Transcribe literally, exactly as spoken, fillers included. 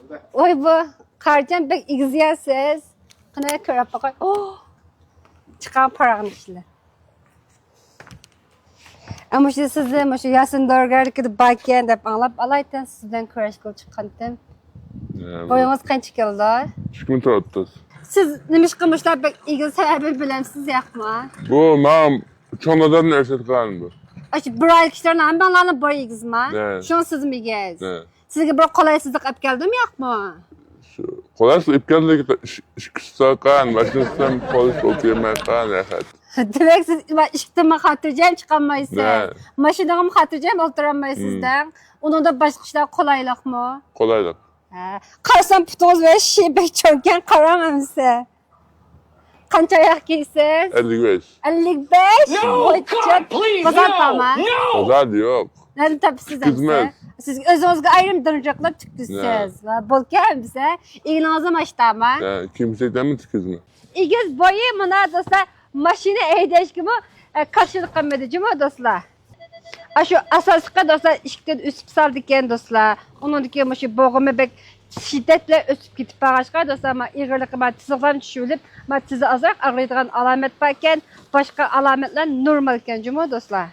ۋاي بۇ، قارىجان بەك ئېگىز يەرسىز. قېنى كۆرۈپ باقاي. ئوھ! چىققان پاراڭنى ئىشلە. مۇشۇ سىزنى مۇشۇ ياسىن دورىگەرلىكىدە باركەن دەپ ئاڭلاپ ئالايتىن، سىز بىلەن كۆرۈشكىلى چىققانتىم. ھە، بويىڭىز قانچە كىلو؟ ئىككى مىڭ تۆت يۈز ئوتتۇز. سىز نېمىشقا مۇشۇنداق بەك ئېگىز سەۋەبىنى بىلەمسىز ياقمۇ؟ بۇ ماڭا چوڭ دادامدىن ئەرسەتكەن بۇ. ئاشۇ بۇ رايدىكى كىشىلەرنىڭ ھەممىڭلارنىڭ بويى ئېگىزما؟ ھە. شۇڭا سىزمۇ ئېگىز. ھە. سىزگە بىر قولايسىزلىق ئەپ كەلدىمۇ ياقمۇ؟ شۇ قولايسىز ئېپ كەلدى، ئىش-، ئىشىك ئۈستى قان، ماشىنا ئۈستىدە قولايسىز ئولتۇرماي قان، راھەت. دېمەك، سىز ما-، ئىشىكتىنمۇ خاتىرجەم چىقالمايسىز-دە. نە؟ ماشىنىغىمۇ خاتىرجەم ئولتۇرالمايسىز-دە. مم. ئۇنىڭدا باشقا ئىشلار قولايلىقمۇ؟ قولايلىق. ھە. قارىسام، پۇتىڭىز ۋە شىي بەك چوڭكەن، قاراڭ ئەمىسە. قانچە ئاياق كىيسىز؟ ئەللىك بەش. ئەللىك بەش؟ No, God, please, بازار no, بارمۇ؟ No! بازار يوق. نەدىن تاپىسىز ئەمىسە؟ سىز ئۆزىڭىزگە ئايرىم دىڭجىقلاپ تىككۈزىسىز. ۋە بولكەن ئەمىسە، ئىگىلىڭىزمۇ ئاشتامۇ؟ ھە، كىيىم-كېچەكلەرمۇ تىككۈزىمەن. ئېگىز بويى مۇنا دوستلار، ماشىنا ھەيدەشكىمۇ، ئە، كاشىلىق قىلمىدى جۇمۇ دوستلار. ئاشۇ ئاساسلىقى دوستلار، ئىشىكتىن ئۆسۈپ سالىدىكەن دوستلار. ئۇنىڭدىن كېيىن مۇشۇ بوغۇمى بەك شىددەت بىلەن ئۆسۈپ كېتىپ بارغاچقا دوستلار، ما ئېغىرلىقى ما تىزىقلارنى چۈشۈرۈلۈپ، ما تىزى ئازراق ئاغرىيدىغان ئالامەت باركەن، باشقا ئالامەتلەر نورمالكەن جۇمۇ دوستلار.